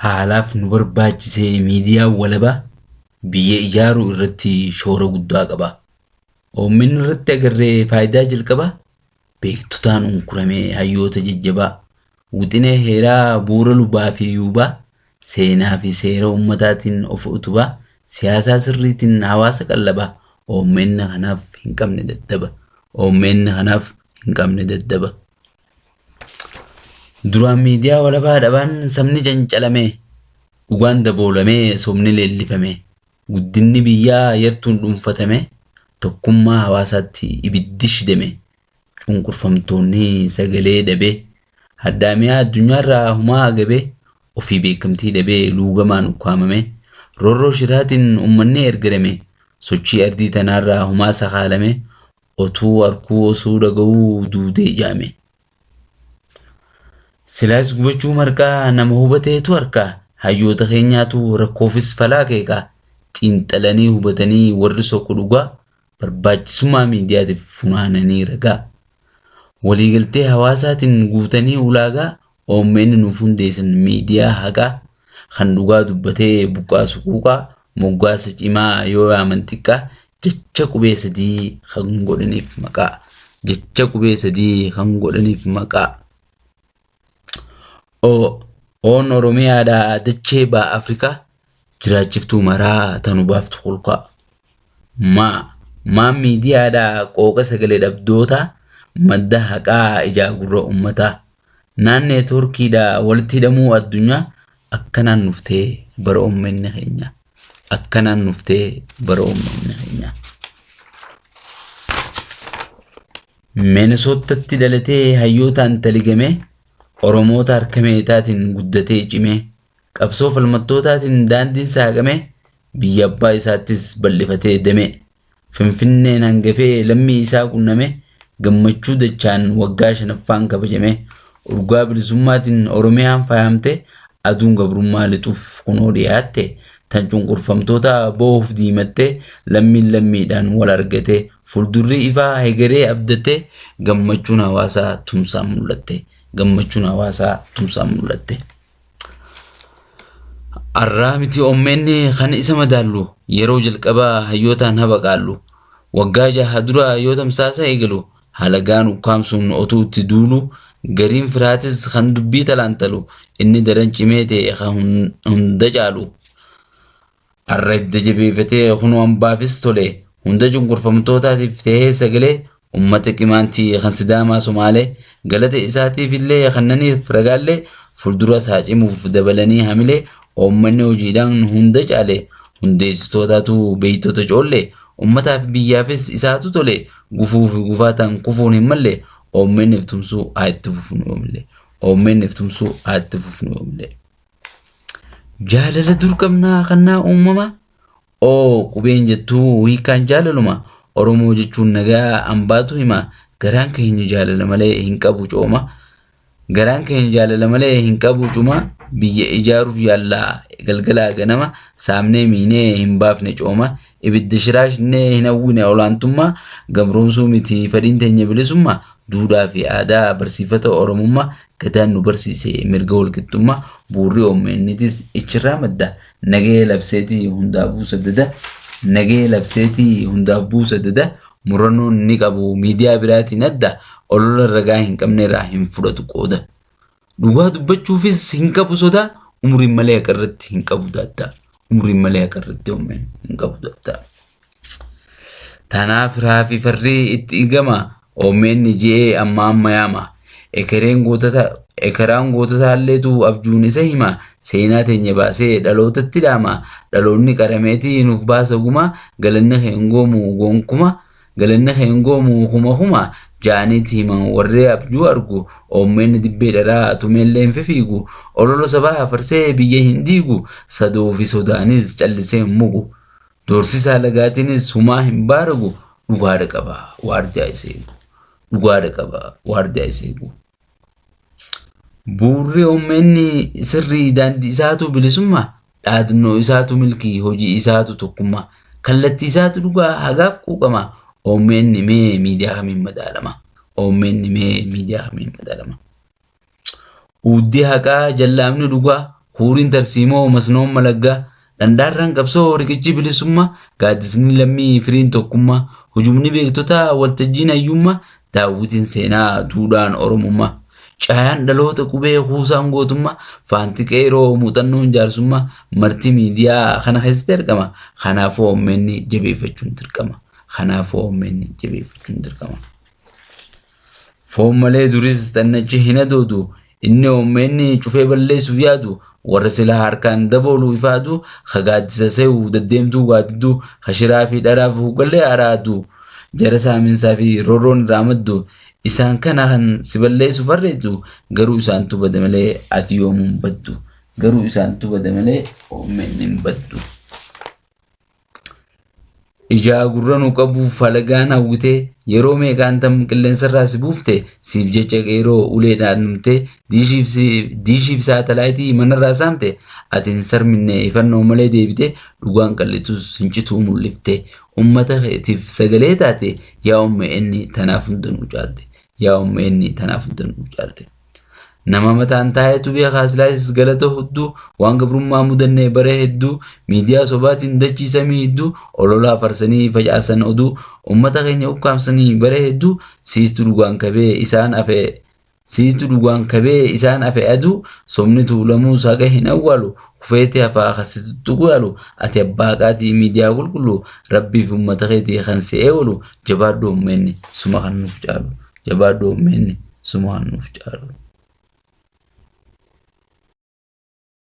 Haalaaf nu barbaachisee miidiyaan walabaa biyya ijaaruu irratti shoora guddaa qaba. OMN irratti agarree faayidaa jalqabaa beektotaan unkuramee hayyoota jajjabaa wixinee heeraa bu'uura lubaa fi yuubaa seenaa fi seera ummataatiin of utubaa siyaasaa sirriitiin hawaasa qallabaa OMN kanaaf hin qabne daddaba. OMN kanaaf hin qabne daddaba. Duraan miidiyaa walabaa dhabaan sabni cancalame, dhugaan daboolamee sobni leellifame, guddinni biyyaa yartuun dhuunfatame, tokkummaa hawaasaatti ibiddi shidame, cunqurfamtoonni sagalee dhabee, haddaamiyaa addunyaarraa humaa agabee, ofii beekamtii dhabee luugamaan ukkaamame, roorroo shiraatiin uummanni ergarame, sochii ardii tanaarraa humaa sakaalame, otuu arkuu osoo dhaga'uu duudee jaame. Silaas gubachuu marqaa nama hubateetu harkaa hayyoota keenyaatu rakkoofis falaa keekaa xiinxalanii hubatanii warri soqu dhugaa barbaachisummaa miidiyaatiif funaananii ragaa. Waliigaltee hawaasaatiin guutanii ulaagaa OMN nuuf hundeessan miidiyaa haqaa kan dhugaa dubbatee buqqaasu quuqaa moggaasa cimaa yoo yaaman xiqqaa jecha qubee sadii kan godhaniif maqaa. Jecha qubee sadii kan godhaniif maqaa. Oon Oromiyaadhaa dachee ba'a Afrikaa jiraachiftuu maraa tanu baaftu holqaa. Maa maan miidiyaadhaa qooqa sagalee dhabdootaa madda haqaa ijaa gurra uummataa. Naan neetwoorkiidhaa walitti hidhamuu addunyaa akkanaan nuftee bara uummanni keenya. Akkanaan nuftee bara uummanni keenya. Minisoottatti dhalatee hayyootaan taligamee Oromoota harka meetaatiin guddatee cimee qabsoo falmattootaatiin daandiin saaqamee biyya abbaa isaattis bal'ifatee damee Finfinneen hangafee lammii isaa qunname gammachuu dachaan waggaa shanaffaan kabajame urgaa bilisummaatiin Oromiyaan faayamte aduun gabrummaa lixuuf kunoo dhiyaatte tan cunqurfamtoota boohuuf diimatte lammiin lammiidhaan wal argate fuuldurri ifaa hegeree abdatte gammachuun hawaasaa tumsaan mul'atte gammachuun hawaasaa tumsaan mul'atte. Arraa miti OMN kan isa madaallu yeroo jalqabaa hayyootaan habaqaallu waggaa jaha dura yoo tamsaasa eegalu halagaan ukkaamsuun otuu itti duulu gariin firaatis kan dubbii talaantalu inni daran cimee ta'e kan hunda caalu. Arra hidda jabeeffatee kunoo hambaafis tole hunda cunqurfamtootaatiif ta'ee sagalee ummata qimaantii kan Sidaamaa Somaalee galata isaatiif illee kannaniif ragaallee fuuldura isaa cimuuf dabalanii hamilee uummanni hojiidhaan hunda caale hundeessitootaatu beektota coolle ummataaf biyyaafis isaatu tole gufuu fi gufaataan kufuun hin malle OMNf tumsuu haa itti fufnu yoomillee OMNf tumsuu haa itti fufnu yoomillee. Jaalala dur qabnaa kannaa uumamaa Oo qubeen jettuu hiikaan jaalaluma Oromoo jechuun nagaa ambaatu hima garaan keenya jaalala malee hin qabu cooma garaan keenya jaalala malee hin qabu cuma biyya ijaaruuf yaallaa galgalaa ganama saamnee miinee hin baafne cooma ibidda shiraashnee hin hawwine olaantummaa gabroomsuu miti fedhiin teenya bilisummaa duudhaa fi aadaa barsiifata Oromummaa Gadaan nu barsiise mirga walqixxummaa bu'uurri OMNtis ichirraa madda nagahee labseetii hundaa buusa dada nagahee labseetii hundaaf buusa dada murannoon ni qabu miidiyaa biraatiin adda olola ragaa hin qabne irraa hin fudhatu qooda dhugaa dubbachuufis hin qabu sodaa umriin malee haqa irratti hin qabu daaddaa umriin malee haqa irratti OMN hin qabu daaddaa. Tanaaf firaa fi farri itti igama OMN je'ee amma amma yaama. Ekereen gootota ekeraan goototaalleetu abjuun isa hima seenaa teenya baasee dhalootatti dhaama dhaloonni qarameetii nuuf baasa guma galanni kee hin goomu gonkuma galanni kee hin goomu kuma kuma ja'aniiti himan warri abjuu argu OMN dibbee dharaa tumeellee hin fifiigu olola sabaa farsee biyya hin diigu sadoo fi sodaanis callisee hin mugu. Doorsisaa lagaatiinis humaa hin baaragu dhugaadha qaba waardiyaa isa eegu. Dhugaadha qaba waardiyaa isa eegu. Buurri OMN sirrii daandii isaatu bilisummaa dhaadannoo isaatu milkii hojii isaatu tokkummaa kallattii isaatu dhugaa hagaaf quuqama OMN mee miidiyaa kamiin madaalama OMN mee miidiyaa kamiin madaalama. Uuddii haqaa jallaamni dhugaa Huuriin tarsiimoo masnoon malaggaa, dhandhaarraan qabsoo riqichi bilisummaa, gaaddisni lammii firiin tokkummaa, hujumni beektotaa waltajjiin hayyummaa, daawwitiin seenaa duudhaan oromummaa. Caayaan dhaloota qubee kuusaan gootummaa, faanti qeeroo muuxannoon jaarsummaa, marti miidiyaa kana keessatti argama. Kanaafuu OMN jabeeffachuun dirqama. Kanaafuu OMN jabeeffachuun dirqama. Foon malee duris xannachi hin adoodu. Inni OMN cufee balleessuuf yaadu warra silaa harkaan daboolu ifaadu ka gaaddisa se'u deddeemtuu gaaddidduu ka shiraa fi dharaaf hugallee araadu jara saaminsaa fi roorroon irraa maddu isaan kana kan si balleessuuf harreetu garuu isaantu bade malee ati yoomuu hin baddu garuu isaantu bade malee OMN hin baddu. Ijaa gurra nu qabuuf halagaan hawwitee yeroo meeqaan tam qilleensarraa si buufte siif jecha qeeroo uleedhaan dhumte diishiif saatalaayitii manarraa saamte ati hin sarminne ifannoo malee deebite dhugaan qal'itus hin cituu mul'ifte ummata keetiif sagalee taate yaa OMN tanaaf hundanuu caalte yaa OMN tanaaf hundanuu caalte. Nama mataan taa'etu beekaa silaasis galata hudduu waan gabrummaa mudannee bara hedduu miidiyaa sobaatiin dachii samii hedduu ololaa farsanii facaasan oduu ummata keenya ukkaamsanii bara hedduu siistu dhugaan kabee isaan afe siistu dhugaan kabee isaan afe aduu sobni tuulamuu saqa hin awwaalu kufeetti hafaa kasi tuttuqu yaalu ati abbaa qaatii miidiyaa qulqulluu rabbiif ummata keetii kan si eewalu jabaadhu OMN suma kan nuuf caalu jabaadhu OMN suma kan nuuf caalu.